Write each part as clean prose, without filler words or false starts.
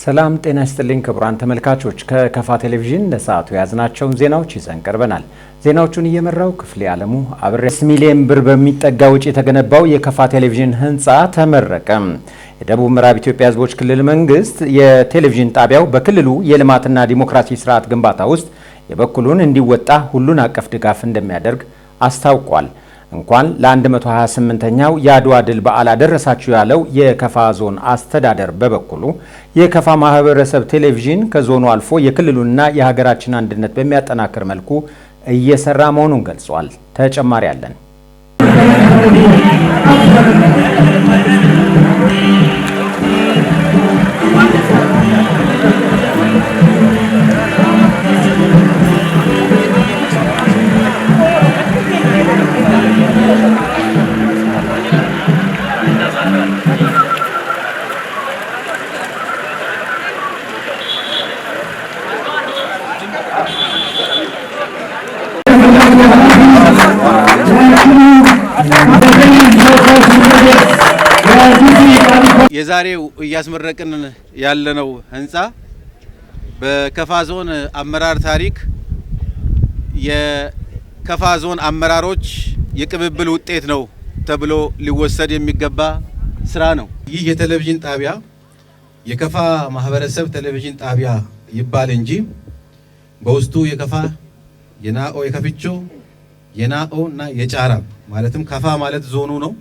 ሰላም ጤና ይስጥልኝ ክቡራን ተመልካቾች፣ ከከፋ ቴሌቪዥን ለሰዓቱ የያዝናቸውን ዜናዎች ይዘን ቀርበናል። ዜናዎቹን እየመራው ክፍሌ ዓለሙ አብሬ። 6 ሚሊዮን ብር በሚጠጋ ወጪ የተገነባው የከፋ ቴሌቪዥን ህንፃ ተመረቀ። የደቡብ ምዕራብ ኢትዮጵያ ሕዝቦች ክልል መንግስት የቴሌቪዥን ጣቢያው በክልሉ የልማትና ዲሞክራሲ ስርዓት ግንባታ ውስጥ የበኩሉን እንዲወጣ ሁሉን አቀፍ ድጋፍ እንደሚያደርግ አስታውቋል። እንኳን ለ128ኛው የአድዋ ድል በዓል አደረሳችሁ ያለው የከፋ ዞን አስተዳደር በበኩሉ የከፋ ማህበረሰብ ቴሌቪዥን ከዞኑ አልፎ የክልሉንና የሀገራችን አንድነት በሚያጠናክር መልኩ እየሰራ መሆኑን ገልጿል። ተጨማሪ አለን። የዛሬው እያስመረቅን ያለነው ህንፃ በከፋ ዞን አመራር ታሪክ የከፋ ዞን አመራሮች የቅብብል ውጤት ነው ተብሎ ሊወሰድ የሚገባ ስራ ነው። ይህ የቴሌቪዥን ጣቢያ የከፋ ማህበረሰብ ቴሌቪዥን ጣቢያ ይባል እንጂ በውስጡ የከፋ፣ የናኦ፣ የከፍቾ፣ የናኦ እና የጫራ፣ ማለትም ከፋ ማለት ዞኑ ነው።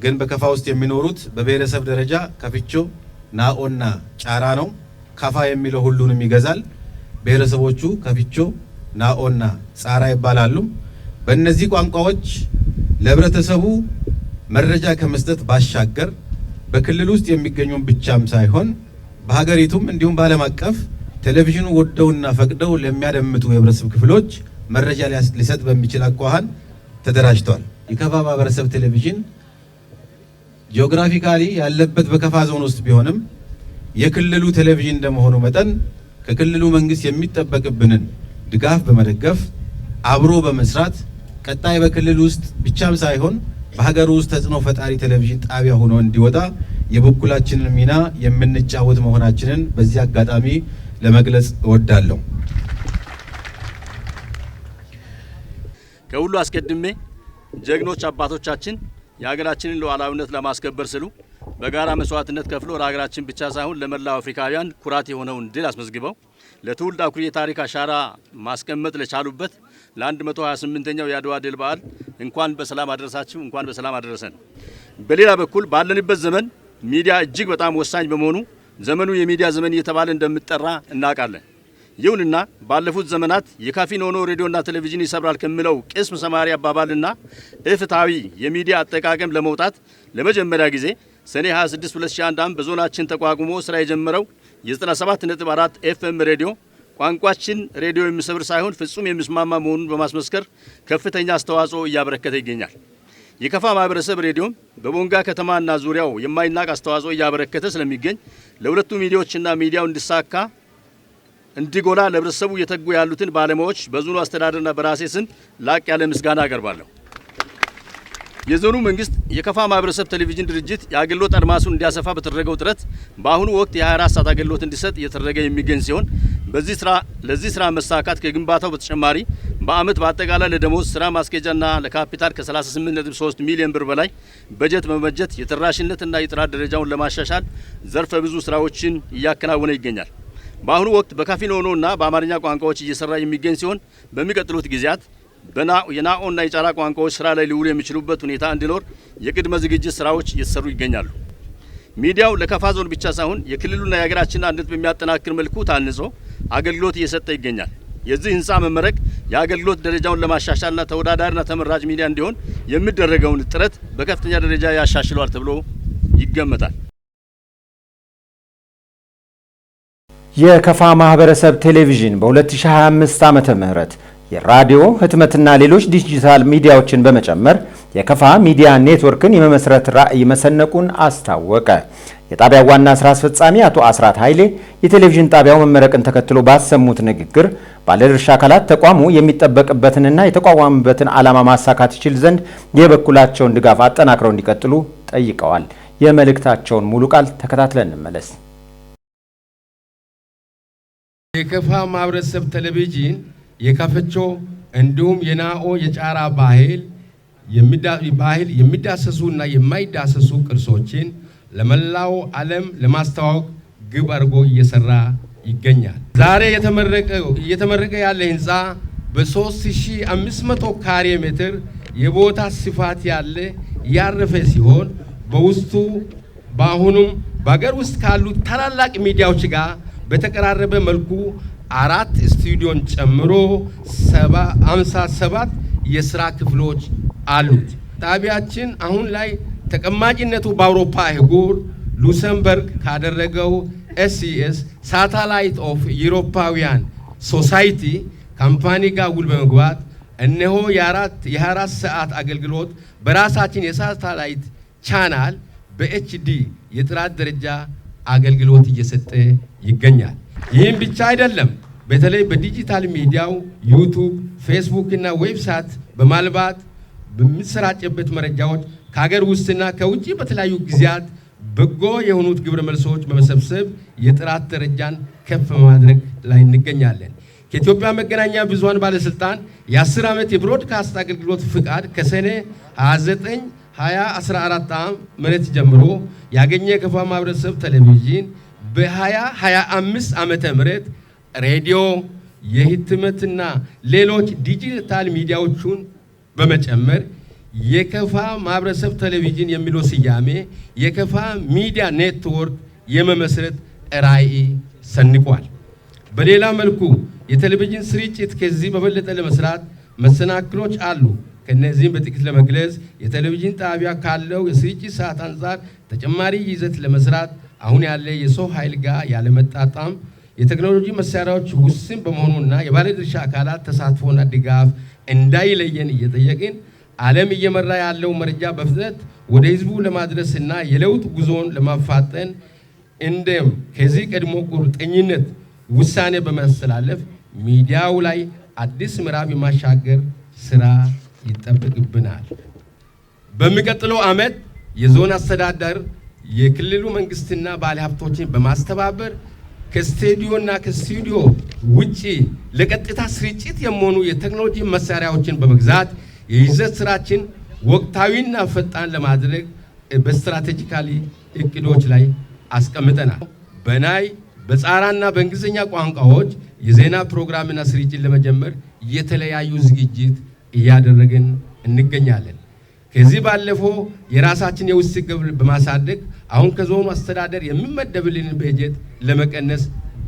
ግን በከፋ ውስጥ የሚኖሩት በብሔረሰብ ደረጃ ከፍቾ፣ ናኦና ጫራ ነው። ከፋ የሚለው ሁሉንም ይገዛል። ብሔረሰቦቹ ከፍቾ፣ ናኦና ጻራ ይባላሉ። በእነዚህ ቋንቋዎች ለህብረተሰቡ መረጃ ከመስጠት ባሻገር በክልል ውስጥ የሚገኙ ብቻም ሳይሆን በሀገሪቱም እንዲሁም በዓለም አቀፍ ቴሌቪዥኑ ወደውና ፈቅደው ለሚያደምጡ የህብረተሰብ ክፍሎች መረጃ ሊሰጥ በሚችል አኳኋን ተደራጅቷል። የከፋ ማህበረሰብ ቴሌቪዥን geographically ያለበት በከፋ ዞን ውስጥ ቢሆንም የክልሉ ቴሌቪዥን እንደመሆኑ መጠን ከክልሉ መንግስት የሚጠበቅብንን ድጋፍ በመደገፍ፣ አብሮ በመስራት፣ ቀጣይ በክልል ውስጥ ብቻም ሳይሆን በሀገር ውስጥ ተጽዕኖ ፈጣሪ ቴሌቪዥን ጣቢያ ሆኖ እንዲወጣ የበኩላችንን ሚና የምንጫወት መሆናችንን በዚህ አጋጣሚ ለመግለጽ እወዳለሁ። ከሁሉ አስቀድሜ ጀግኖች አባቶቻችን የሀገራችንን ሉዓላዊነት ለማስከበር ሲሉ በጋራ መስዋዕትነት ከፍሎ ለሀገራችን ብቻ ሳይሆን ለመላው አፍሪካውያን ኩራት የሆነውን ድል አስመዝግበው ለትውልድ አኩሪ የታሪክ አሻራ ማስቀመጥ ለቻሉበት ለ128ኛው የአድዋ ድል በዓል እንኳን በሰላም አደረሳችሁ፣ እንኳን በሰላም አደረሰን። በሌላ በኩል ባለንበት ዘመን ሚዲያ እጅግ በጣም ወሳኝ በመሆኑ ዘመኑ የሚዲያ ዘመን እየተባለ እንደሚጠራ እናውቃለን። ይሁንና ባለፉት ዘመናት የካፊን ሆኖ ሬዲዮና ቴሌቪዥን ይሰብራል ከሚለው ቅስም ሰባሪ አባባልና ኢፍትሐዊ የሚዲያ አጠቃቀም ለመውጣት ለመጀመሪያ ጊዜ ሰኔ 26 2001 ዓ.ም በዞናችን ተቋቁሞ ስራ የጀመረው የ97.4 ኤፍኤም ሬዲዮ ቋንቋችን ሬዲዮ የሚሰብር ሳይሆን ፍጹም የሚስማማ መሆኑን በማስመስከር ከፍተኛ አስተዋጽኦ እያበረከተ ይገኛል። የከፋ ማህበረሰብ ሬዲዮም በቦንጋ ከተማና ዙሪያው የማይናቅ አስተዋጽኦ እያበረከተ ስለሚገኝ ለሁለቱ ሚዲያዎችና ሚዲያው እንዲሳካ እንዲጎላ ለህብረተሰቡ እየተጉ ያሉትን ባለሙያዎች በዞኑ አስተዳደርና በራሴ ስም ላቅ ያለ ምስጋና አቀርባለሁ። የዞኑ መንግስት የከፋ ማህበረሰብ ቴሌቪዥን ድርጅት የአገልግሎት አድማሱን እንዲያሰፋ በተደረገው ጥረት በአሁኑ ወቅት የ24 ሰዓት አገልግሎት እንዲሰጥ እየተደረገ የሚገኝ ሲሆን በዚህ ስራ መሳካት ከግንባታው በተጨማሪ በአመት በአጠቃላይ ለደሞዝ፣ ስራ ማስኬጃና ለካፒታል ከ38.3 ሚሊዮን ብር በላይ በጀት በመበጀት የተደራሽነትና የጥራት ደረጃውን ለማሻሻል ዘርፈ ብዙ ስራዎችን እያከናወነ ይገኛል። በአሁኑ ወቅት በካፊን ሆኖና በአማርኛ ቋንቋዎች እየሰራ የሚገኝ ሲሆን በሚቀጥሉት ጊዜያት የናኦና የጫራ ቋንቋዎች ስራ ላይ ሊውሉ የሚችሉበት ሁኔታ እንዲኖር የቅድመ ዝግጅት ስራዎች እየተሰሩ ይገኛሉ። ሚዲያው ለከፋ ዞን ብቻ ሳይሆን የክልሉና የሀገራችንን አንድነት በሚያጠናክር መልኩ ታንጾ አገልግሎት እየሰጠ ይገኛል። የዚህ ህንፃ መመረቅ የአገልግሎት ደረጃውን ለማሻሻልና ተወዳዳሪና ተመራጭ ሚዲያ እንዲሆን የሚደረገውን ጥረት በከፍተኛ ደረጃ ያሻሽለዋል ተብሎ ይገመታል። የከፋ ማህበረሰብ ቴሌቪዥን በ2025 ዓመተ ምህረት የራዲዮ፣ ህትመትና ሌሎች ዲጂታል ሚዲያዎችን በመጨመር የከፋ ሚዲያ ኔትወርክን የመመስረት ራዕይ መሰነቁን አስታወቀ። የጣቢያው ዋና ስራ አስፈጻሚ አቶ አስራት ኃይሌ የቴሌቪዥን ጣቢያው መመረቅን ተከትሎ ባሰሙት ንግግር ባለድርሻ አካላት ተቋሙ የሚጠበቅበትንና የተቋቋመበትን ዓላማ ማሳካት ይችል ዘንድ የበኩላቸውን ድጋፍ አጠናክረው እንዲቀጥሉ ጠይቀዋል። የመልእክታቸውን ሙሉ ቃል ተከታትለን እንመለስ። የከፋ ማህበረሰብ ቴሌቪዥን የካፈቾ እንዲሁም የናኦ የጫራ ባህል የሚዳሰሱና የማይዳሰሱ ቅርሶችን ለመላው ዓለም ለማስተዋወቅ ግብ አድርጎ እየሰራ ይገኛል። ዛሬ እየተመረቀ ያለ ህንፃ በ3500 ካሬ ሜትር የቦታ ስፋት ያለ ያረፈ ሲሆን በውስጡ በአሁኑም በሀገር ውስጥ ካሉ ታላላቅ ሚዲያዎች ጋር በተቀራረበ መልኩ 4 ስቱዲዮን ጨምሮ 57 የስራ ክፍሎች አሉት። ጣቢያችን አሁን ላይ ተቀማጭነቱ በአውሮፓ አህጉር ሉክሰምበርግ ካደረገው SES Satellite of European Society company ጋር ውል በመግባት እነሆ የ24 ሰዓት አገልግሎት በራሳችን የሳተላይት ቻናል በ HD የጥራት ደረጃ አገልግሎት እየሰጠ ይገኛል። ይህም ብቻ አይደለም። በተለይ በዲጂታል ሚዲያው ዩቱብ፣ ፌስቡክ እና website በማልባት በሚሰራጭበት መረጃዎች ከሀገር ውስጥና ከውጭ በተለያዩ ጊዜያት በጎ የሆኑት ግብረ መልሶች በመሰብሰብ የጥራት ደረጃን ከፍ በማድረግ ላይ እንገኛለን። ከኢትዮጵያ መገናኛ ብዙሃን ባለስልጣን የ10 ዓመት የብሮድካስት አገልግሎት ፍቃድ ከሰኔ 29 2014 ዓ.ም ጀምሮ ያገኘ የከፋ ማህበረሰብ ቴሌቪዥን በ2025 ዓመተ ምህረት ሬዲዮ፣ የህትመትና ሌሎች ዲጂታል ሚዲያዎችን በመጨመር የከፋ ማህበረሰብ ቴሌቪዥን የሚለው ስያሜ የከፋ ሚዲያ ኔትወርክ የመመስረት ራዕይ ሰንቋል። በሌላ መልኩ የቴሌቪዥን ስርጭት ከዚህ በበለጠ ለመስራት መሰናክሎች አሉ። ከነዚህም በጥቂት ለመግለጽ የቴሌቪዥን ጣቢያ ካለው የስርጭት ሰዓት አንጻር ተጨማሪ ይዘት ለመስራት አሁን ያለ የሰው ኃይል ጋር ያለመጣጣም፣ የቴክኖሎጂ መሳሪያዎች ውስን በመሆኑና የባለድርሻ አካላት ተሳትፎና ድጋፍ እንዳይለየን እየጠየቅን ዓለም እየመራ ያለው መረጃ በፍጥነት ወደ ህዝቡ ለማድረስና የለውጥ ጉዞን ለማፋጠን እንደም ከዚህ ቀድሞ ቁርጠኝነት ውሳኔ በማስተላለፍ ሚዲያው ላይ አዲስ ምዕራፍ የማሻገር ስራ ይጠበቅብናል። በሚቀጥለው ዓመት የዞን አስተዳደር የክልሉ መንግስትና ባለሀብቶችን በማስተባበር ከስቱዲዮና ከስቱዲዮ ውጪ ለቀጥታ ስርጭት የሚሆኑ የቴክኖሎጂ መሳሪያዎችን በመግዛት የይዘት ስራችን ወቅታዊና ፈጣን ለማድረግ በ strategically እቅዶች ላይ አስቀምጠናል። በናይ በጻራና በእንግሊዝኛ ቋንቋዎች የዜና ፕሮግራምና ስርጭት ለመጀመር የተለያዩ ዝግጅት እያደረግን እንገኛለን። ከዚህ ባለፈው የራሳችን የውስጥ ገቢ በማሳደግ አሁን ከዞኑ አስተዳደር የሚመደብልን በጀት ለመቀነስ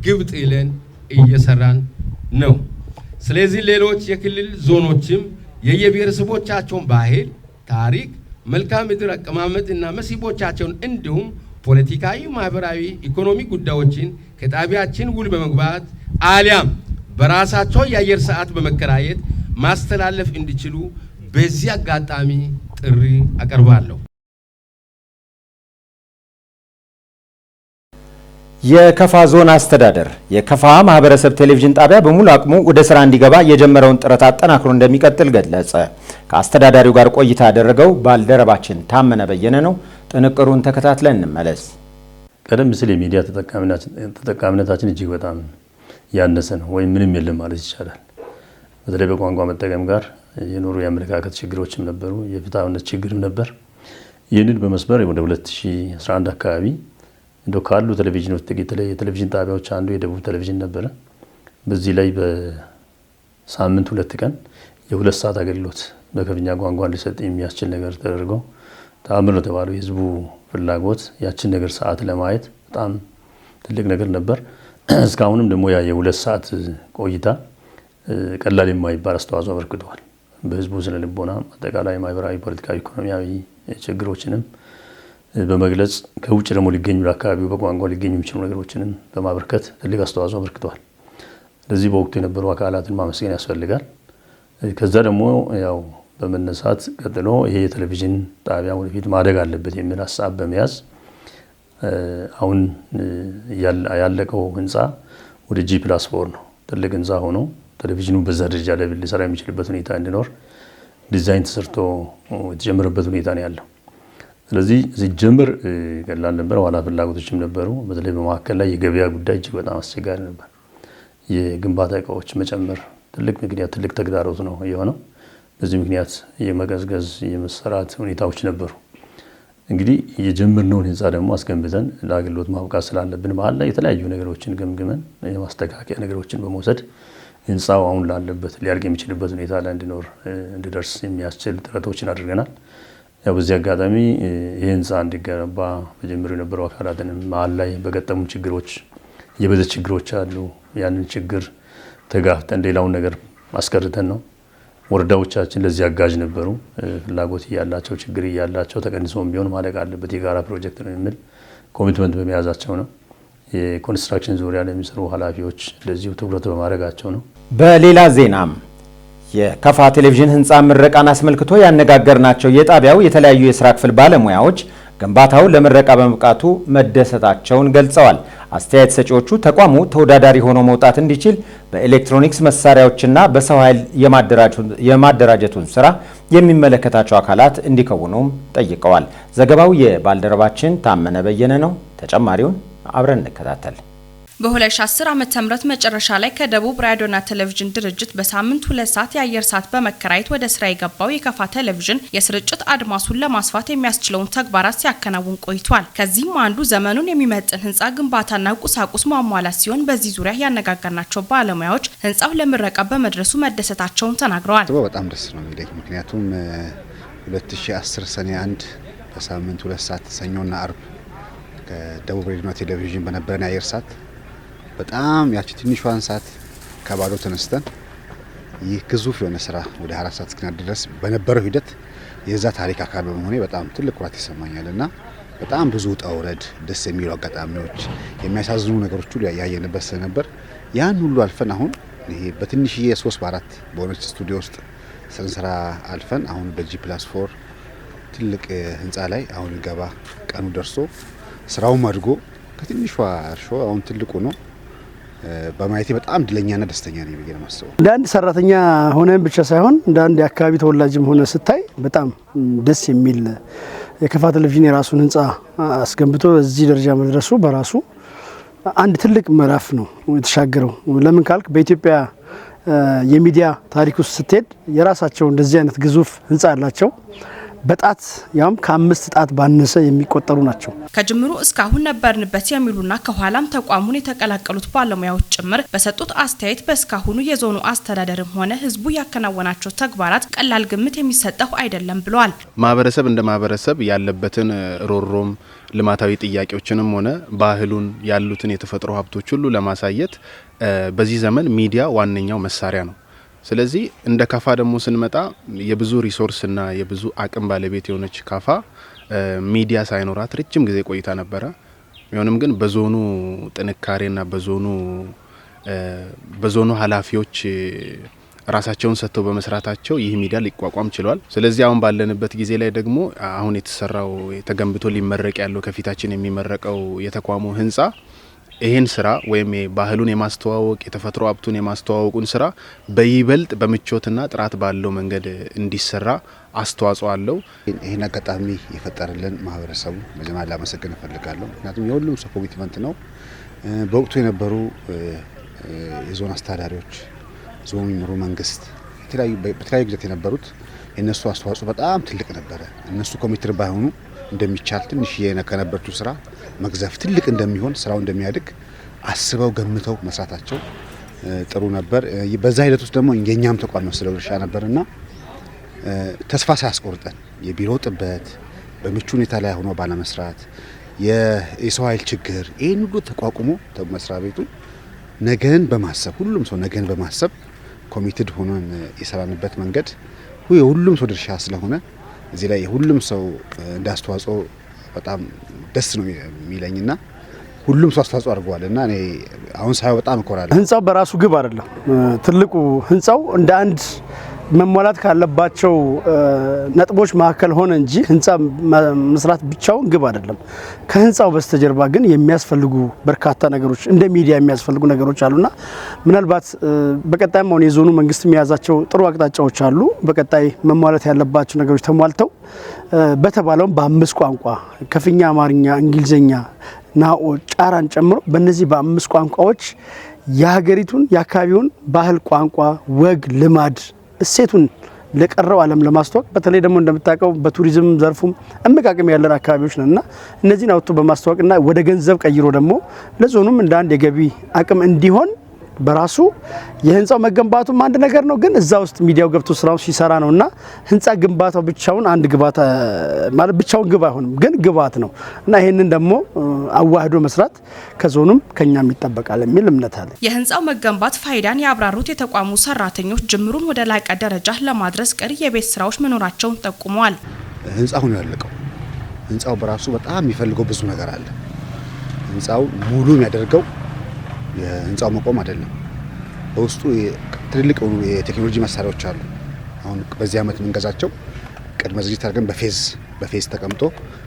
ግብ ጥለን እየሰራን ነው። ስለዚህ ሌሎች የክልል ዞኖችም የየብሔረሰቦቻቸውን ባህል፣ ታሪክ፣ መልክዓ ምድር አቀማመጥና መስህቦቻቸውን እንዲሁም ፖለቲካዊ፣ ማህበራዊ፣ ኢኮኖሚ ጉዳዮችን ከጣቢያችን ውል በመግባት አሊያም በራሳቸው የአየር ሰዓት በመከራየት ማስተላለፍ እንዲችሉ በዚህ አጋጣሚ ጥሪ አቀርባለሁ። የከፋ ዞን አስተዳደር የከፋ ማህበረሰብ ቴሌቪዥን ጣቢያ በሙሉ አቅሙ ወደ ስራ እንዲገባ የጀመረውን ጥረት አጠናክሮ እንደሚቀጥል ገለጸ። ከአስተዳዳሪው ጋር ቆይታ ያደረገው ባልደረባችን ታመነ በየነ ነው። ጥንቅሩን ተከታትለን እንመለስ። ቀደም ሲል የሚዲያ ተጠቃሚነታችን እጅግ በጣም ያነሰ ነው ወይም ምንም የለም ማለት ይቻላል። በተለይ በቋንቋ መጠቀም ጋር የኖሩ የአመለካከት ችግሮችም ነበሩ፣ የፍትሃዊነት ችግርም ነበር። ይህንን በመስበር ወደ 2011 አካባቢ እንደው ካሉ ቴሌቪዥኖች ጥቂት የቴሌቪዥን ጣቢያዎች አንዱ የደቡብ ቴሌቪዥን ነበረ። በዚህ ላይ በሳምንት 2 ቀን የ2 ሰዓት አገልግሎት በከፍኛ ቋንቋ እንዲሰጥ የሚያስችል ነገር ተደርጎ ተአምር ነው የተባለው። የህዝቡ ፍላጎት ያችን ነገር ሰዓት ለማየት በጣም ትልቅ ነገር ነበር። እስካሁንም ደግሞ ያ የ2 ሰዓት ቆይታ ቀላል የማይባል አስተዋጽኦ አበርክቷል። በህዝቡ ስነ ልቦና አጠቃላይ ማህበራዊ፣ ፖለቲካዊ፣ ኢኮኖሚያዊ ችግሮችንም በመግለጽ ከውጭ ደግሞ ሊገኙ ለአካባቢው በቋንቋ ሊገኙ የሚችሉ ነገሮችንም በማበርከት ትልቅ አስተዋጽኦ አበርክቷል። ስለዚህ በወቅቱ የነበሩ አካላትን ማመስገን ያስፈልጋል። ከዛ ደግሞ ያው በመነሳት ቀጥሎ ይሄ የቴሌቪዥን ጣቢያ ወደፊት ማደግ አለበት የሚል ሀሳብ በመያዝ አሁን ያለቀው ህንፃ ወደ G+4 ነው። ትልቅ ህንፃ ሆኖ ቴሌቪዥኑ በዛ ደረጃ ላይ ሊሰራ የሚችልበት ሁኔታ እንዲኖር ዲዛይን ተሰርቶ የተጀመረበት ሁኔታ ነው ያለው። ስለዚህ ሲጀምር ቀላል ነበር፣ ኋላ ፍላጎቶችም ነበሩ። በተለይ በመካከል ላይ የገበያ ጉዳይ እጅግ በጣም አስቸጋሪ ነበር። የግንባታ እቃዎች መጨመር ትልቅ ምክንያት፣ ትልቅ ተግዳሮት ነው የሆነው። በዚህ ምክንያት የመቀዝቀዝ የመሰራት ሁኔታዎች ነበሩ። እንግዲህ የጀመርነውን ህንፃ ደግሞ አስገንብተን ለአገልግሎት ማብቃት ስላለብን መሀል ላይ የተለያዩ ነገሮችን ገምግመን የማስተካከያ ነገሮችን በመውሰድ ህንፃው አሁን ላለበት ሊያልቅ የሚችልበት ሁኔታ ላይ እንዲኖር እንዲደርስ የሚያስችል ጥረቶችን አድርገናል። ያው በዚህ አጋጣሚ ይህ ህንፃ እንዲገነባ በጀምሩ የነበሩ አካላትንም መሀል ላይ በገጠሙ ችግሮች፣ የበጀት ችግሮች አሉ። ያንን ችግር ተጋፍጠን ሌላውን ነገር አስቀርተን ነው። ወረዳዎቻችን ለዚህ አጋዥ ነበሩ። ፍላጎት እያላቸው፣ ችግር እያላቸው ተቀንሶም ቢሆን ማለቅ አለበት፣ የጋራ ፕሮጀክት ነው የሚል commitment በመያዛቸው ነው። የኮንስትራክሽን ዙሪያ ላይ የሚሰሩ ኃላፊዎች እንደዚሁ ትኩረት በማድረጋቸው ነው። በሌላ ዜናም የከፋ ቴሌቪዥን ህንፃ ምረቃን አስመልክቶ ያነጋገርናቸው የጣቢያው የተለያዩ የስራ ክፍል ባለሙያዎች ግንባታው ለምረቃ በመብቃቱ መደሰታቸውን ገልጸዋል። አስተያየት ሰጪዎቹ ተቋሙ ተወዳዳሪ ሆኖ መውጣት እንዲችል በኤሌክትሮኒክስ መሳሪያዎችና በሰው ኃይል የማደራጀቱን ስራ የሚመለከታቸው አካላት እንዲከውኑም ጠይቀዋል። ዘገባው የባልደረባችን ታመነ በየነ ነው። ተጨማሪውን አብረን እንከታተል። በ2010 ዓ.ም መጨረሻ ላይ ከደቡብ ራዲዮና ቴሌቪዥን ድርጅት በሳምንት 2 ሰዓት የአየር ሰዓት በመከራየት ወደ ስራ የገባው የከፋ ቴሌቪዥን የስርጭት አድማሱን ለማስፋት የሚያስችለውን ተግባራት ሲያከናውን ቆይቷል። ከዚህም አንዱ ዘመኑን የሚመጥን ህንፃ ግንባታና ቁሳቁስ ማሟላት ሲሆን፣ በዚህ ዙሪያ ያነጋገርናቸው ባለሙያዎች ህንፃው ለምረቃ በመድረሱ መደሰታቸውን ተናግረዋል። በጣም ደስ ነው የሚለኝ፣ ምክንያቱም 2010 ሰኔ 1 በሳምንት 2 ሰዓት ሰኞና አርብ ከደቡብ ሬዲዮና ቴሌቪዥን በነበረን የአየር ሰዓት በጣም ያቺ ትንሿን ሰዓት ከባዶ ተነስተን ይህ ግዙፍ የሆነ ስራ ወደ 4 ሰዓት እስክናድ ድረስ በነበረው ሂደት የዛ ታሪክ አካል በመሆኔ በጣም ትልቅ ኩራት ይሰማኛል። እና በጣም ብዙ ውጣ ውረድ፣ ደስ የሚሉ አጋጣሚዎች፣ የሚያሳዝኑ ነገሮች ሁሉ ያየንበት ስለነበር ያን ሁሉ አልፈን አሁን ይሄ በትንሽዬ 3 በ4 በሆነች ስቱዲዮ ውስጥ ስንሰራ አልፈን አሁን በ G+4 ትልቅ ህንፃ ላይ አሁን ገባ ቀኑ ደርሶ ስራውም አድጎ ከትንሿ እርሾ አሁን ትልቁ ነው በማየቴ በጣም እድለኛና ደስተኛ ነኝ ብዬ ነው የማስበው። እንደ አንድ ሰራተኛ ሆነን ብቻ ሳይሆን እንደ አንድ የአካባቢ ተወላጅም ሆነ ስታይ በጣም ደስ የሚል፣ የከፋ ቴሌቪዥን የራሱን ህንፃ አስገንብቶ እዚህ ደረጃ መድረሱ በራሱ አንድ ትልቅ ምዕራፍ ነው የተሻገረው። ለምን ካልክ በኢትዮጵያ የሚዲያ ታሪክ ውስጥ ስትሄድ የራሳቸው እንደዚህ አይነት ግዙፍ ህንፃ ያላቸው በጣት፣ ያውም ከአምስት ጣት ባነሰ የሚቆጠሩ ናቸው። ከጅምሩ እስካሁን ነበርንበት የሚሉና ከኋላም ተቋሙን የተቀላቀሉት ባለሙያዎች ጭምር በሰጡት አስተያየት በእስካሁኑ የዞኑ አስተዳደርም ሆነ ህዝቡ ያከናወናቸው ተግባራት ቀላል ግምት የሚሰጠው አይደለም ብለዋል። ማህበረሰብ እንደ ማህበረሰብ ያለበትን ሮሮም፣ ልማታዊ ጥያቄዎችንም ሆነ ባህሉን፣ ያሉትን የተፈጥሮ ሀብቶች ሁሉ ለማሳየት በዚህ ዘመን ሚዲያ ዋነኛው መሳሪያ ነው። ስለዚህ እንደ ካፋ ደግሞ ስንመጣ የብዙ resource እና የብዙ አቅም ባለቤት የሆነች ካፋ ሚዲያ ሳይኖራት ረጅም ጊዜ ቆይታ ነበረ። ቢሆንም ግን በዞኑ ጥንካሬና በዞኑ ኃላፊዎች ራሳቸውን ሰጥተው በመስራታቸው ይህ ሚዲያ ሊቋቋም ችሏል። ስለዚህ አሁን ባለንበት ጊዜ ላይ ደግሞ አሁን የተሰራው፣ ተገንብቶ ሊመረቅ ያለው፣ ከፊታችን የሚመረቀው የተቋሙ ህንጻ ይህን ስራ ወይም ባህሉን የማስተዋወቅ፣ የተፈጥሮ ሀብቱን የማስተዋወቁን ስራ በይበልጥ በምቾትና ጥራት ባለው መንገድ እንዲሰራ አስተዋጽኦ አለው። ይህን አጋጣሚ የፈጠረልን ማህበረሰቡ መጀመሪያ ላመሰግን እፈልጋለሁ። ምክንያቱም የሁሉም ሰው commitment ነው። በወቅቱ የነበሩ የዞን አስተዳዳሪዎች፣ ዞኑ የሚመሩ መንግስት፣ በተለያዩ ጊዜያት የነበሩት የእነሱ አስተዋጽኦ በጣም ትልቅ ነበረ። እነሱ committed ባይሆኑ እንደሚቻል፣ ትንሽዬ ከነበረችው ስራ መግዘፍ ትልቅ እንደሚሆን፣ ስራው እንደሚያድግ አስበው ገምተው መስራታቸው ጥሩ ነበር። በዛ ሂደት ውስጥ ደግሞ የእኛም ተቋም የወሰደው ድርሻ ነበርና ተስፋ ሳያስቆርጠን የቢሮ ጥበት፣ በምቹ ሁኔታ ላይ ሆኖ ባለመስራት፣ የሰው ኃይል ችግር፣ ይህን ሁሉ ተቋቁሞ መስሪያ ቤቱ ነገን በማሰብ፣ ሁሉም ሰው ነገን በማሰብ committed ሆነን የሰራንበት መንገድ የሁሉም ሰው ድርሻ ስለሆነ እዚህ ላይ የሁሉም ሰው እንደ አስተዋጽኦ በጣም ደስ ነው የሚለኝና ሁሉም ሰው አስተዋጽኦ አድርገዋል እና እኔ አሁን ሳየው በጣም እኮራለሁ። ህንፃው በራሱ ግብ አይደለም። ትልቁ ህንፃው እንደ አንድ መሟላት ካለባቸው ነጥቦች መካከል ሆነ እንጂ ህንፃ መስራት ብቻውን ግብ አይደለም። ከህንፃው በስተጀርባ ግን የሚያስፈልጉ በርካታ ነገሮች፣ እንደ ሚዲያ የሚያስፈልጉ ነገሮች አሉና ምናልባት በቀጣይም አሁን የዞኑ መንግስት የያዛቸው ጥሩ አቅጣጫዎች አሉ። በቀጣይ መሟላት ያለባቸው ነገሮች ተሟልተው በተባለውም በአምስት ቋንቋ ከፍኛ፣ አማርኛ፣ እንግሊዝኛ ናኦ፣ ጫራን ጨምሮ በእነዚህ በአምስት ቋንቋዎች የሀገሪቱን የአካባቢውን ባህል፣ ቋንቋ፣ ወግ፣ ልማድ፣ እሴቱን ለቀረው ዓለም ለማስተዋወቅ፣ በተለይ ደግሞ እንደምታውቀው በቱሪዝም ዘርፉም እምቅ አቅም ያለን አካባቢዎች ነን እና እነዚህን አውጥቶ በማስተዋወቅና ወደ ገንዘብ ቀይሮ ደግሞ ለዞኑም እንደ አንድ የገቢ አቅም እንዲሆን በራሱ የህንፃው መገንባቱም አንድ ነገር ነው። ግን እዛ ውስጥ ሚዲያው ገብቶ ስራውን ሲሰራ ነው እና ህንፃ ግንባታው ብቻውን አንድ ግብዓት ማለት ብቻውን ግብ አይሆንም፣ ግን ግብዓት ነው እና ይህንን ደግሞ አዋህዶ መስራት ከዞኑም ከኛም ይጠበቃል የሚል እምነት አለ። የህንፃው መገንባት ፋይዳን ያብራሩት የተቋሙ ሰራተኞች ጅምሩን ወደ ላቀ ደረጃ ለማድረስ ቀሪ የቤት ስራዎች መኖራቸውን ጠቁመዋል። ህንፃው ነው ያለቀው። ህንፃው በራሱ በጣም የሚፈልገው ብዙ ነገር አለ። ህንፃው ሙሉ የሚያደርገው የህንፃው መቆም አይደለም። በውስጡ ትልልቅ የሆኑ የቴክኖሎጂ መሳሪያዎች አሉ። አሁን በዚህ ዓመት የምንገዛቸው ቅድመ ዝግጅት አድርገን በ phase ተቀምጦ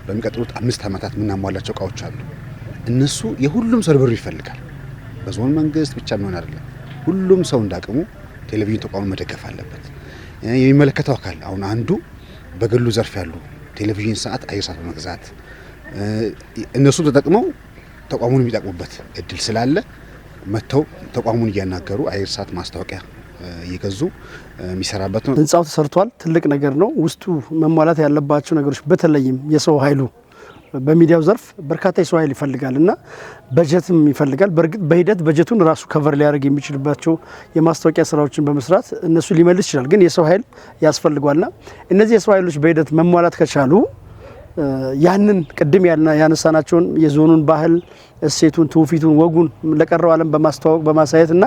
በሚቀጥሉት 5 ዓመታት የምናሟላቸው እቃዎች አሉ። እነሱ የሁሉም ሰው ርብርብ ይፈልጋል። በዞን መንግስት ብቻ የሚሆን አይደለም። ሁሉም ሰው እንዳቅሙ ቴሌቪዥን ተቋሙን መደገፍ አለበት። የሚመለከተው አካል አሁን አንዱ በግሉ ዘርፍ ያሉ ቴሌቪዥን ሰዓት፣ አየር ሰዓት በመግዛት እነሱ ተጠቅመው ተቋሙን የሚጠቅሙበት እድል ስላለ መጥተው ተቋሙን እያናገሩ አየር ሰዓት፣ ማስታወቂያ እየገዙ የሚሰራበት ነው። ህንፃው ተሰርቷል። ትልቅ ነገር ነው። ውስጡ መሟላት ያለባቸው ነገሮች በተለይም የሰው ኃይሉ፣ በሚዲያው ዘርፍ በርካታ የሰው ኃይል ይፈልጋል እና በጀትም ይፈልጋል። በእርግጥ በሂደት በጀቱን ራሱ cover ሊያደርግ የሚችልባቸው የማስታወቂያ ስራዎችን በመስራት እነሱ ሊመልስ ይችላል። ግን የሰው ኃይል ያስፈልጓልና እነዚህ የሰው ኃይሎች በሂደት መሟላት ከቻሉ ያንን ቅድም ያነሳናቸውን የዞኑን ባህል፣ እሴቱን፣ ትውፊቱን፣ ወጉን ለቀረው ዓለም በማስተዋወቅ፣ በማሳየት እና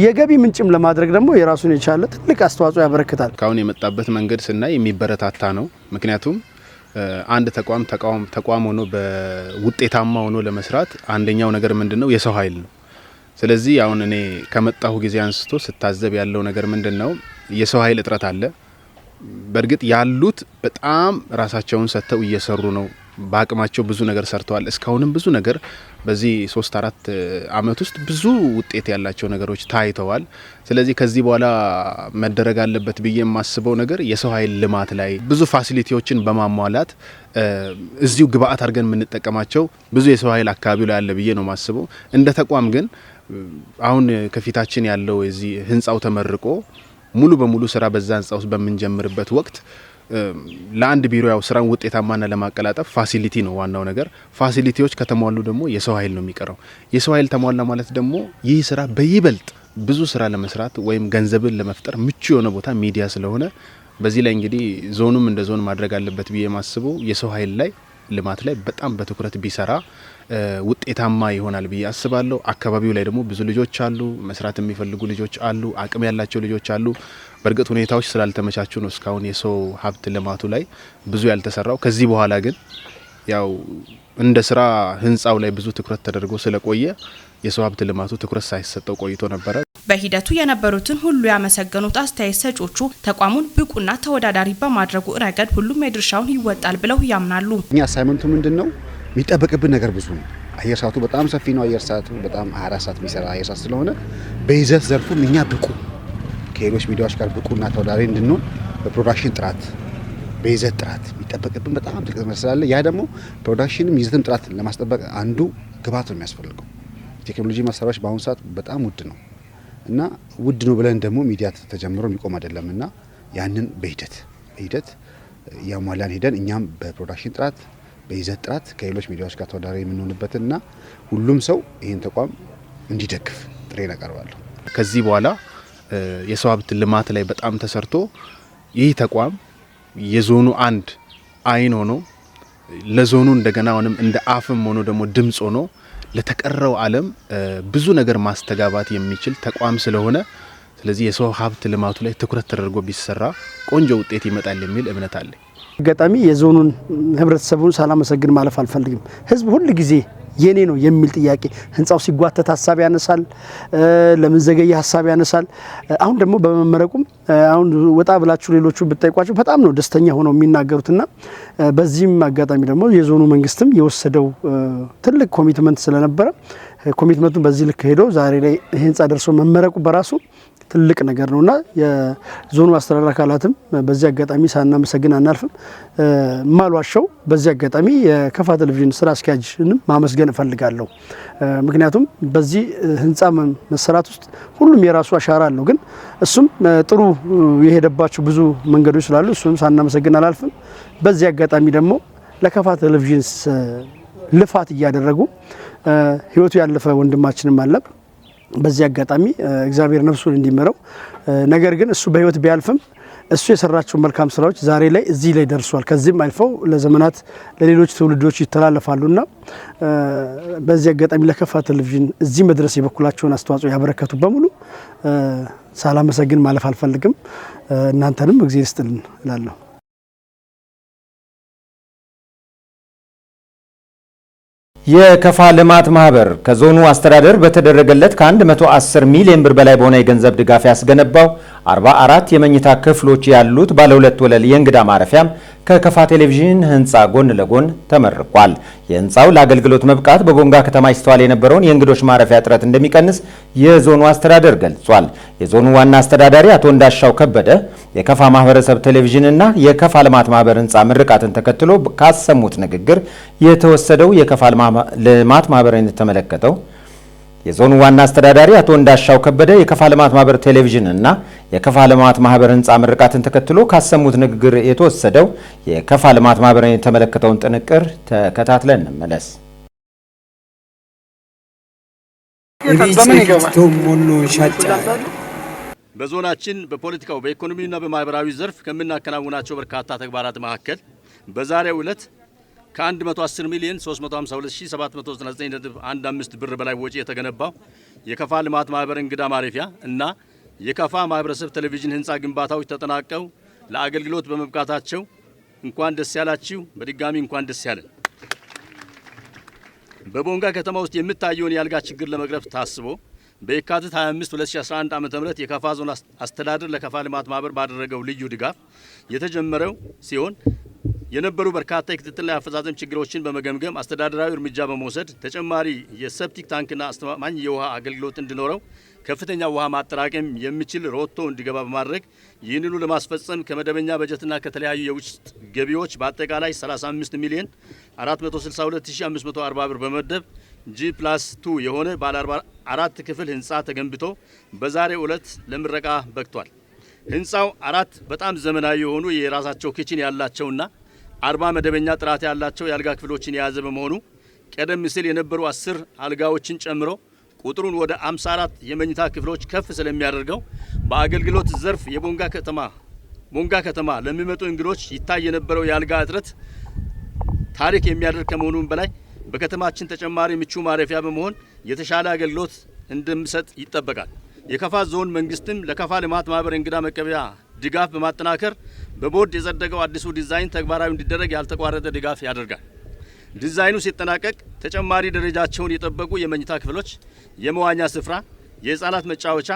የገቢ ምንጭም ለማድረግ ደግሞ የራሱን የቻለ ትልቅ አስተዋጽኦ ያበረክታል። እስካሁን የመጣበት መንገድ ስናይ የሚበረታታ ነው። ምክንያቱም አንድ ተቋም ተቋም ሆኖ በውጤታማ ሆኖ ለመስራት አንደኛው ነገር ምንድን ነው? የሰው ኃይል ነው። ስለዚህ አሁን እኔ ከመጣሁ ጊዜ አንስቶ ስታዘብ ያለው ነገር ምንድን ነው? የሰው ኃይል እጥረት አለ። በእርግጥ ያሉት በጣም ራሳቸውን ሰጥተው እየሰሩ ነው። በአቅማቸው ብዙ ነገር ሰርተዋል። እስካሁንም ብዙ ነገር በዚህ 3-4 አመት ውስጥ ብዙ ውጤት ያላቸው ነገሮች ታይተዋል። ስለዚህ ከዚህ በኋላ መደረግ አለበት ብዬ የማስበው ነገር የሰው ኃይል ልማት ላይ ብዙ facility ዎችን በማሟላት እዚሁ ግብአት አድርገን የምንጠቀማቸው ብዙ የሰው ኃይል አካባቢው ላይ አለ ብዬ ነው የማስበው። እንደ ተቋም ግን አሁን ከፊታችን ያለው የዚህ ህንፃው ተመርቆ ሙሉ በሙሉ ስራ በዛ ህንፃ ውስጥ በምንጀምርበት ወቅት ለአንድ ቢሮ ያው ስራን ውጤታማና ለማቀላጠፍ facility ነው ዋናው ነገር። Facility ዎች ከተሟሉ ደግሞ የሰው ኃይል ነው የሚቀረው። የሰው ኃይል ተሟላ ማለት ደግሞ ይህ ስራ በይበልጥ ብዙ ስራ ለመስራት ወይም ገንዘብን ለመፍጠር ምቹ የሆነ ቦታ ሚዲያ ስለሆነ በዚህ ላይ እንግዲህ ዞኑም እንደ ዞን ማድረግ አለበት ብዬ የማስበው የሰው ኃይል ላይ ልማት ላይ በጣም በትኩረት ቢሰራ ውጤታማ ይሆናል ብዬ አስባለሁ። አካባቢው ላይ ደግሞ ብዙ ልጆች አሉ፣ መስራት የሚፈልጉ ልጆች አሉ፣ አቅም ያላቸው ልጆች አሉ። በእርግጥ ሁኔታዎች ስላልተመቻቹ ነው እስካሁን የሰው ሀብት ልማቱ ላይ ብዙ ያልተሰራው። ከዚህ በኋላ ግን ያው እንደ ስራ ህንፃው ላይ ብዙ ትኩረት ተደርጎ ስለቆየ የሰው ሀብት ልማቱ ትኩረት ሳይሰጠው ቆይቶ ነበረ። በሂደቱ የነበሩትን ሁሉ ያመሰገኑት አስተያየት ሰጮቹ ተቋሙን ብቁና ተወዳዳሪ በማድረጉ ረገድ ሁሉም የድርሻውን ይወጣል ብለው ያምናሉ። እኛ assignment ኡ ምንድን ነው? የሚጠበቅብን ነገር ብዙ ነው። አየር ሰዓቱ በጣም ሰፊ ነው። አየር ሰዓቱ በጣም 24 ሰዓት የሚሰራ አየር ሰዓት ስለሆነ በይዘት ዘርፉም እኛ ብቁ ከሌሎች ሚዲያዎች ጋር ብቁና ተወዳዳሪ እንድንሆን በ production ጥራት፣ በይዘት ጥራት የሚጠበቅብን በጣም ትልቅ ነገር ስላለ ያ ደግሞ production ም ይዘትም ጥራት ለማስጠበቅ አንዱ ግብዓት ነው የሚያስፈልገው። ቴክኖሎጂ መሳሪያዎች በአሁኑ ሰዓት በጣም ውድ ነው እና ውድ ነው ብለን ደግሞ ሚዲያ ተጀምሮ የሚቆም አይደለም እና ያንን በሂደት በሂደት እያሟላን ሄደን እኛም በ production ጥራት፣ በይዘት ጥራት ከሌሎች ሚዲያዎች ጋር ተወዳዳሪ የምንሆንበትና ሁሉም ሰው ይህን ተቋም እንዲደግፍ ጥሪዬን አቀርባለሁ። ከዚህ በኋላ የሰው ሀብት ልማት ላይ በጣም ተሰርቶ ይህ ተቋም የዞኑ አንድ አይን ሆኖ ለዞኑ እንደገና አሁንም እንደ አፍም ሆኖ ደግሞ ድምጽ ሆኖ ለተቀረው ዓለም ብዙ ነገር ማስተጋባት የሚችል ተቋም ስለሆነ ስለዚህ የሰው ሀብት ልማቱ ላይ ትኩረት ተደርጎ ቢሰራ ቆንጆ ውጤት ይመጣል የሚል እምነት አለኝ። አጋጣሚ የዞኑን ህብረተሰቡን ሳላመሰግን ማለፍ አልፈልግም። ህዝብ ሁል ጊዜ የኔ ነው የሚል ጥያቄ ህንፃው ሲጓተት ሀሳብ ያነሳል። ለምን ዘገየ ሀሳብ ያነሳል። አሁን ደግሞ በመመረቁም አሁን ወጣ ብላችሁ ሌሎቹ ብትጠይቋቸው በጣም ነው ደስተኛ ሆነው የሚናገሩትና በዚህም አጋጣሚ ደግሞ የዞኑ መንግስትም የወሰደው ትልቅ commitment ስለነበረ commitment ኡን በዚህ ልክ ሄዶ ዛሬ ላይ ይህ ህንፃ ደርሶ መመረቁ በራሱ ትልቅ ነገር ነውና የዞኑ አስተዳደር አካላትም በዚህ አጋጣሚ ሳናመሰግን አናልፍም። ማልዋሸው በዚህ አጋጣሚ የከፋ ቴሌቪዥን ስራ አስኪያጅንም ማመስገን እፈልጋለሁ። ምክንያቱም በዚህ ህንፃ መሰራት ውስጥ ሁሉም የራሱ አሻራ አለው። ግን እሱም ጥሩ የሄደባቸው ብዙ መንገዶች ስላሉ እሱም ሳናመሰግን አላልፍም። በዚህ አጋጣሚ ደግሞ ለከፋ ቴሌቪዥን ልፋት እያደረጉ ህይወቱ ያለፈ ወንድማችንም አለ። በዚህ አጋጣሚ እግዚአብሔር ነፍሱን እንዲምረው፣ ነገር ግን እሱ በህይወት ቢያልፍም እሱ የሰራቸው መልካም ስራዎች ዛሬ ላይ እዚህ ላይ ደርሷል። ከዚህም አልፈው ለዘመናት ለሌሎች ትውልዶች ይተላለፋሉና በዚህ አጋጣሚ ለከፋ ቴሌቪዥን እዚህ መድረስ የበኩላቸውን አስተዋጽኦ ያበረከቱ በሙሉ ሳላመሰግን ማለፍ አልፈልግም። እናንተንም እግዚአብሔር ይስጥልን እላለሁ። የከፋ ልማት ማህበር ከዞኑ አስተዳደር በተደረገለት ከ110 ሚሊዮን ብር በላይ በሆነ የገንዘብ ድጋፍ ያስገነባው 44 የመኝታ ክፍሎች ያሉት ባለ ሁለት ወለል የእንግዳ ማረፊያም ከከፋ ቴሌቪዥን ህንፃ ጎን ለጎን ተመርቋል። የህንፃው ለአገልግሎት መብቃት በቦንጋ ከተማ ይስተዋል የነበረውን የእንግዶች ማረፊያ እጥረት እንደሚቀንስ የዞኑ አስተዳደር ገልጿል። የዞኑ ዋና አስተዳዳሪ አቶ እንዳሻው ከበደ የከፋ ማህበረሰብ ቴሌቪዥንና የከፋ ልማት ማህበር ህንፃ ምርቃትን ተከትሎ ካሰሙት ንግግር የተወሰደው የከፋ ልማት ማህበርን የተመለከተው የዞኑ ዋና አስተዳዳሪ አቶ እንዳሻው ከበደ የከፋ ልማት ማህበር ቴሌቪዥን እና የከፋ ልማት ማህበር ህንፃ ምርቃትን ተከትሎ ካሰሙት ንግግር የተወሰደው የከፋ ልማት ማህበርን የተመለከተውን ጥንቅር ተከታትለን እንመለስ። በዞናችን በፖለቲካው፣ በኢኮኖሚና በማህበራዊ ዘርፍ ከምናከናውናቸው በርካታ ተግባራት መካከል በዛሬው ዕለት ከ110 ሚሊዮን 352799.15 ብር በላይ ወጪ የተገነባው የከፋ ልማት ማህበር እንግዳ ማረፊያ እና የከፋ ማህበረሰብ ቴሌቪዥን ህንፃ ግንባታዎች ተጠናቀው ለአገልግሎት በመብቃታቸው እንኳን ደስ ያላችሁ። በድጋሚ እንኳን ደስ ያለን። በቦንጋ ከተማ ውስጥ የሚታየውን የአልጋ ችግር ለመቅረፍ ታስቦ በየካቲት 25 2011 ዓ.ም የከፋ ዞን አስተዳደር ለከፋ ልማት ማህበር ባደረገው ልዩ ድጋፍ የተጀመረው ሲሆን የነበሩ በርካታ የክትትልና የአፈጻጸም ችግሮችን በመገምገም አስተዳደራዊ እርምጃ በመውሰድ ተጨማሪ የ septic tank ና አስተማማኝ የውሃ አገልግሎት እንዲኖረው ከፍተኛ ውሃ ማጠራቀም የሚችል ሮቶ እንዲገባ በማድረግ ይህንኑ ለማስፈጸም ከመደበኛ በጀትና ከተለያዩ የውስጥ ገቢዎች በአጠቃላይ 35 ሚሊዮን 462540 ብር በመደብ G+2 የሆነ ባለ 44 ክፍል ህንፃ ተገንብቶ በዛሬው ዕለት ለምረቃ በቅቷል። ህንፃው አራት በጣም ዘመናዊ የሆኑ የራሳቸው kitchen ያላቸውና 40 መደበኛ ጥራት ያላቸው የአልጋ ክፍሎችን የያዘ በመሆኑ ቀደም ሲል የነበሩ 10 አልጋዎችን ጨምሮ ቁጥሩን ወደ 54 የመኝታ ክፍሎች ከፍ ስለሚያደርገው በአገልግሎት ዘርፍ የቦንጋ ከተማ ለሚመጡ እንግዶች ይታይ የነበረው የአልጋ እጥረት ታሪክ የሚያደርግ ከመሆኑም በላይ በከተማችን ተጨማሪ ምቹ ማረፊያ በመሆን የተሻለ አገልግሎት እንደሚሰጥ ይጠበቃል። የከፋ ዞን መንግስትም ለከፋ ልማት ማህበር እንግዳ መቀበያ ድጋፍ በማጠናከር በቦርድ የጸደቀው አዲሱ ዲዛይን ተግባራዊ እንዲደረግ ያልተቋረጠ ድጋፍ ያደርጋል። ዲዛይኑ ሲጠናቀቅ ተጨማሪ ደረጃቸውን የጠበቁ የመኝታ ክፍሎች፣ የመዋኛ ስፍራ፣ የህፃናት መጫወቻ፣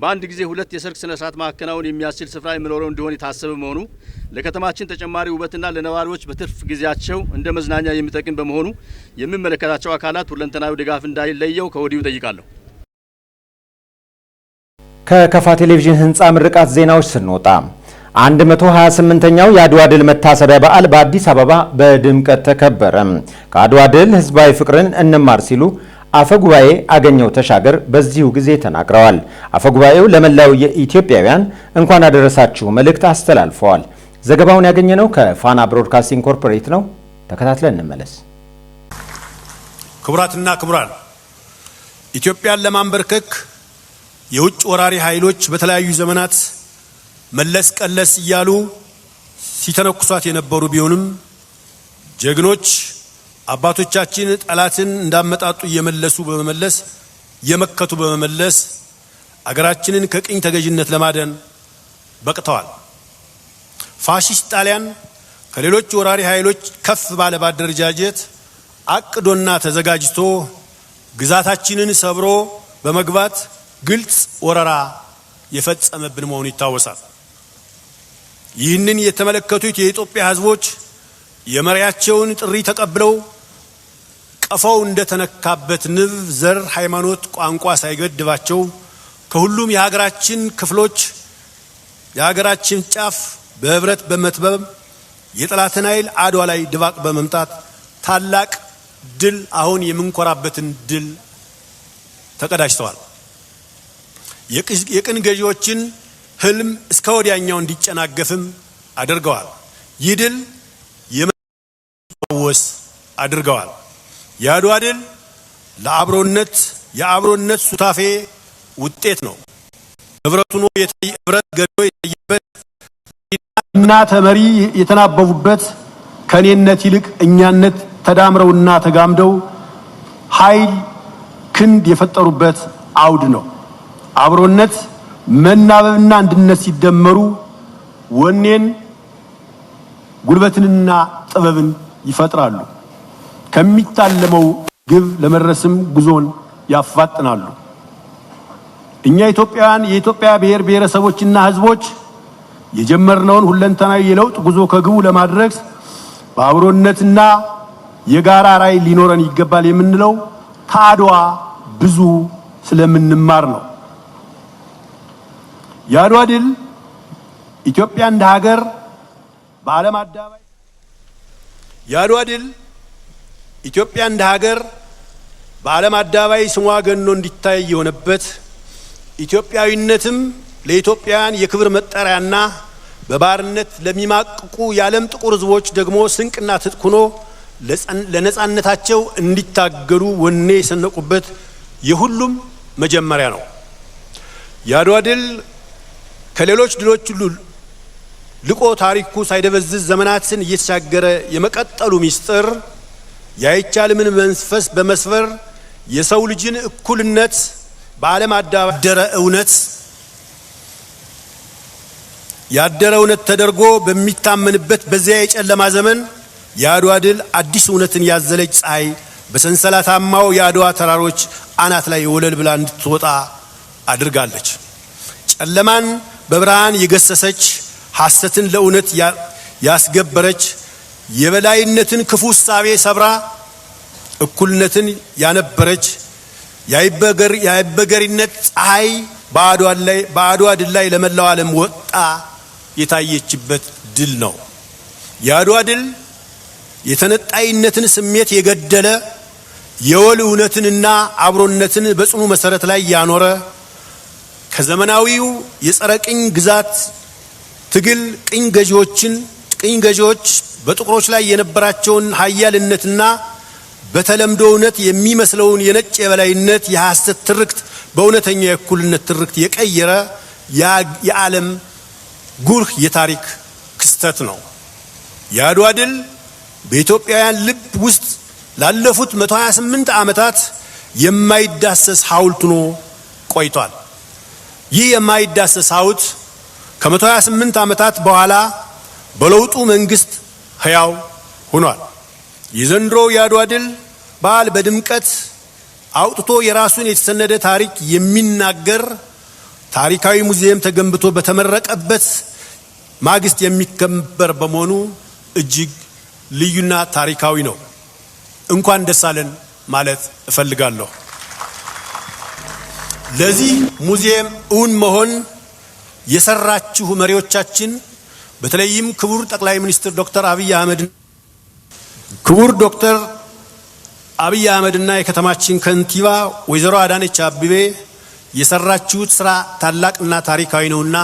በአንድ ጊዜ ሁለት የሰርግ ስነ ስርዓት ማከናወን የሚያስችል ስፍራ የሚኖረው እንዲሆን የታሰበ መሆኑ ለከተማችን ተጨማሪ ውበትና ለነዋሪዎች በትርፍ ጊዜያቸው እንደ መዝናኛ የሚጠቅም በመሆኑ የሚመለከታቸው አካላት ሁለንተናዊ ድጋፍ እንዳይለየው ከወዲሁ እጠይቃለሁ። ከከፋ ቴሌቪዥን ህንፃ ምርቃት ዜናዎች ስንወጣ 128ኛው የአድዋ ድል መታሰቢያ በዓል በአዲስ አበባ በድምቀት ተከበረ። ከአድዋ ድል ህዝባዊ ፍቅርን እንማር ሲሉ አፈጉባኤ አገኘው ተሻገር በዚሁ ጊዜ ተናግረዋል። አፈጉባኤው ለመላው የኢትዮጵያውያን እንኳን አደረሳችሁ መልእክት አስተላልፈዋል። ዘገባውን ያገኘነው ከፋና ብሮድካስቲንግ ኮርፖሬት ነው። ተከታትለን እንመለስ። ክቡራትና ክቡራን፣ ኢትዮጵያን ለማንበርከክ የውጭ ወራሪ ኃይሎች በተለያዩ ዘመናት መለስ ቀለስ እያሉ ሲተነኩሷት የነበሩ ቢሆንም ጀግኖች አባቶቻችን ጠላትን እንዳመጣጡ እየመለሱ በመመለስ እየመከቱ በመመለስ አገራችንን ከቅኝ ተገዥነት ለማደን በቅተዋል። ፋሺስት ጣሊያን ከሌሎች ወራሪ ኃይሎች ከፍ ባለ ባደረጃጀት አቅዶና ተዘጋጅቶ ግዛታችንን ሰብሮ በመግባት ግልጽ ወረራ የፈጸመብን መሆኑ ይታወሳል። ይህንን የተመለከቱት የኢትዮጵያ ሕዝቦች የመሪያቸውን ጥሪ ተቀብለው ቀፈው እንደተነካበት ንብ ዘር፣ ሃይማኖት፣ ቋንቋ ሳይገድባቸው ከሁሉም የሀገራችን ክፍሎች የሀገራችን ጫፍ በህብረት በመትበብ የጠላትን ኃይል አድዋ ላይ ድባቅ በመምታት ታላቅ ድል፣ አሁን የምንኮራበትን ድል ተቀዳጅተዋል። የቅኝ ገዢዎችን ህልም እስከ ወዲያኛው እንዲጨናገፍም አድርገዋል። ይህ ድል የመወስ አድርገዋል። የአድዋ ድል ለአብሮነት የአብሮነት ሱታፌ ውጤት ነው። ህብረቱ ህብረት ገኖ የታየበት እና ተመሪ የተናበቡበት፣ ከኔነት ይልቅ እኛነት ተዳምረውና ተጋምደው ኃይል ክንድ የፈጠሩበት አውድ ነው። አብሮነት፣ መናበብና አንድነት ሲደመሩ ወኔን፣ ጉልበትንና ጥበብን ይፈጥራሉ። ከሚታለመው ግብ ለመድረስም ጉዞን ያፋጥናሉ። እኛ ኢትዮጵያውያን፣ የኢትዮጵያ ብሔር ብሔረሰቦችና ሕዝቦች የጀመርነውን ሁለንተናዊ የለውጥ ጉዞ ከግቡ ለማድረስ በአብሮነትና የጋራ ራዕይ ሊኖረን ይገባል የምንለው ከአድዋ ብዙ ስለምንማር ነው። የአድዋ ድል ኢትዮጵያ እንደ ሀገር በዓለም አደባባይ የአድዋ ድል ኢትዮጵያ እንደ ሀገር በዓለም አደባባይ ስሟ ገኖ እንዲታይ የሆነበት፣ ኢትዮጵያዊነትም ለኢትዮጵያውያን የክብር መጠሪያና በባርነት ለሚማቅቁ የዓለም ጥቁር ሕዝቦች ደግሞ ስንቅና ትጥቅ ሆኖ ለነጻነታቸው እንዲታገሉ ወኔ የሰነቁበት የሁሉም መጀመሪያ ነው። የአድዋ ድል ከሌሎች ድሎች ሁሉ ልቆ ታሪኩ ሳይደበዝዝ ዘመናትን እየተሻገረ የመቀጠሉ ምስጢር የአይቻልምን መንፈስ በመስበር የሰው ልጅን እኩልነት በዓለም አደባባይ ያደረ እውነት ተደርጎ በሚታመንበት በዚያ የጨለማ ዘመን የአድዋ ድል አዲስ እውነትን ያዘለች ፀሐይ በሰንሰለታማው የአድዋ ተራሮች አናት ላይ ወለል ብላ እንድትወጣ አድርጋለች። ጨለማን በብርሃን የገሰሰች፣ ሐሰትን ለእውነት ያስገበረች፣ የበላይነትን ክፉ እሳቤ ሰብራ እኩልነትን ያነበረች የአይበገሪነት ፀሐይ በአድዋ ድል ላይ ለመላው ዓለም ወጣ የታየችበት ድል ነው። የአድዋ ድል የተነጣይነትን ስሜት የገደለ፣ የወል እውነትንና አብሮነትን በጽኑ መሰረት ላይ ያኖረ፣ ከዘመናዊው የጸረ ቅኝ ግዛት ትግል ቅኝ ገዢዎች በጥቁሮች ላይ የነበራቸውን ሀያልነትና በተለምዶ እውነት የሚመስለውን የነጭ የበላይነት የሐሰት ትርክት በእውነተኛ የእኩልነት ትርክት የቀየረ የዓለም ጉልህ የታሪክ ክስተት ነው። የአድዋ ድል በኢትዮጵያውያን ልብ ውስጥ ላለፉት 128 ዓመታት የማይዳሰስ ሐውልት ሆኖ ቆይቷል። ይህ የማይዳሰስ ሐውልት ከ128 ዓመታት በኋላ በለውጡ መንግስት ሕያው ሆኗል። የዘንድሮው የአድዋ ድል በዓል በድምቀት አውጥቶ የራሱን የተሰነደ ታሪክ የሚናገር ታሪካዊ ሙዚየም ተገንብቶ በተመረቀበት ማግስት የሚከበር በመሆኑ እጅግ ልዩና ታሪካዊ ነው። እንኳን ደስ አለን ማለት እፈልጋለሁ። ለዚህ ሙዚየም እውን መሆን የሰራችሁ መሪዎቻችን፣ በተለይም ክቡር ጠቅላይ ሚኒስትር ዶክተር አብይ አህመድ ክቡር ዶክተር አብይ አህመድና የከተማችን ከንቲባ ወይዘሮ አዳነች አቤቤ የሰራችሁት ስራ ታላቅና ታሪካዊ ነውና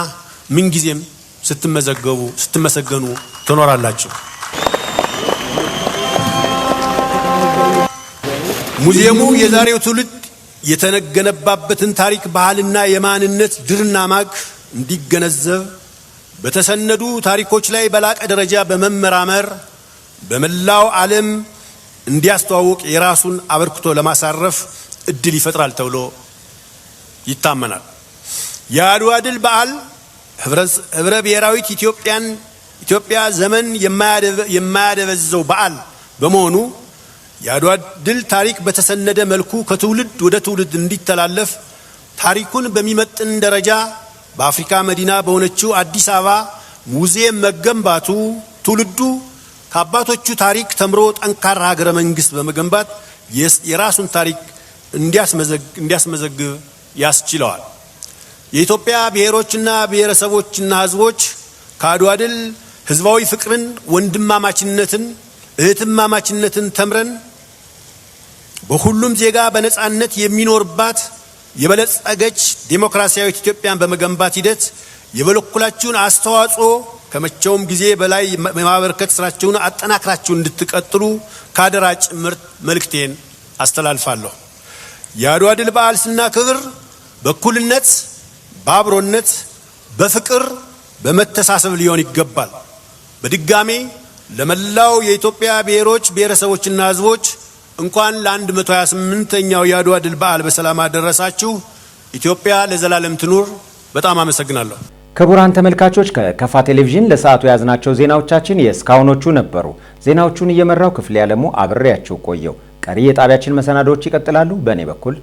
ምንጊዜም ስትመዘገቡ ስትመሰገኑ ትኖራላችሁ። ሙዚየሙ የዛሬው ትውልድ የተገነባበትን ታሪክ፣ ባህልና የማንነት ድርና ማግ እንዲገነዘብ፣ በተሰነዱ ታሪኮች ላይ በላቀ ደረጃ በመመራመር በመላው ዓለም እንዲያስተዋውቅ የራሱን አበርክቶ ለማሳረፍ እድል ይፈጥራል ተብሎ ይታመናል። የአድዋ ድል በዓል ህብረ ብሔራዊት ኢትዮጵያ ዘመን የማያደበዝዘው በዓል በመሆኑ የአድዋ ድል ታሪክ በተሰነደ መልኩ ከትውልድ ወደ ትውልድ እንዲተላለፍ ታሪኩን በሚመጥን ደረጃ በአፍሪካ መዲና በሆነችው አዲስ አበባ ሙዚየም መገንባቱ ትውልዱ ከአባቶቹ ታሪክ ተምሮ ጠንካራ ሀገረ መንግስት በመገንባት የራሱን ታሪክ እንዲያስመዘግብ ያስችለዋል። የኢትዮጵያ ብሔሮችና ብሔረሰቦችና ሕዝቦች ከአድዋ ድል ህዝባዊ ፍቅርን፣ ወንድማማችነትን፣ እህትማማችነትን ተምረን በሁሉም ዜጋ በነጻነት የሚኖርባት የበለጸገች ዴሞክራሲያዊት ኢትዮጵያን በመገንባት ሂደት የበኩላችሁን አስተዋጽኦ ከመቼውም ጊዜ በላይ የማበርከት ስራችሁን አጠናክራችሁ እንድትቀጥሉ ካደራ ጭምር መልእክቴን አስተላልፋለሁ። የአድዋ ድል በዓል ስናከብር በእኩልነት፣ በአብሮነት፣ በፍቅር፣ በመተሳሰብ ሊሆን ይገባል። በድጋሜ ለመላው የኢትዮጵያ ብሔሮች፣ ብሔረሰቦችና ህዝቦች እንኳን ለ128ኛው የአድዋ ድል በዓል በሰላም አደረሳችሁ። ኢትዮጵያ ለዘላለም ትኑር። በጣም አመሰግናለሁ። ክቡራን ተመልካቾች፣ ከከፋ ቴሌቪዥን ለሰዓቱ የያዝናቸው ዜናዎቻችን የእስካሁኖቹ ነበሩ። ዜናዎቹን እየመራው ክፍሌ ያለሙ አብሬያችሁ ቆየው። ቀሪ የጣቢያችን መሰናዶዎች ይቀጥላሉ። በእኔ በኩል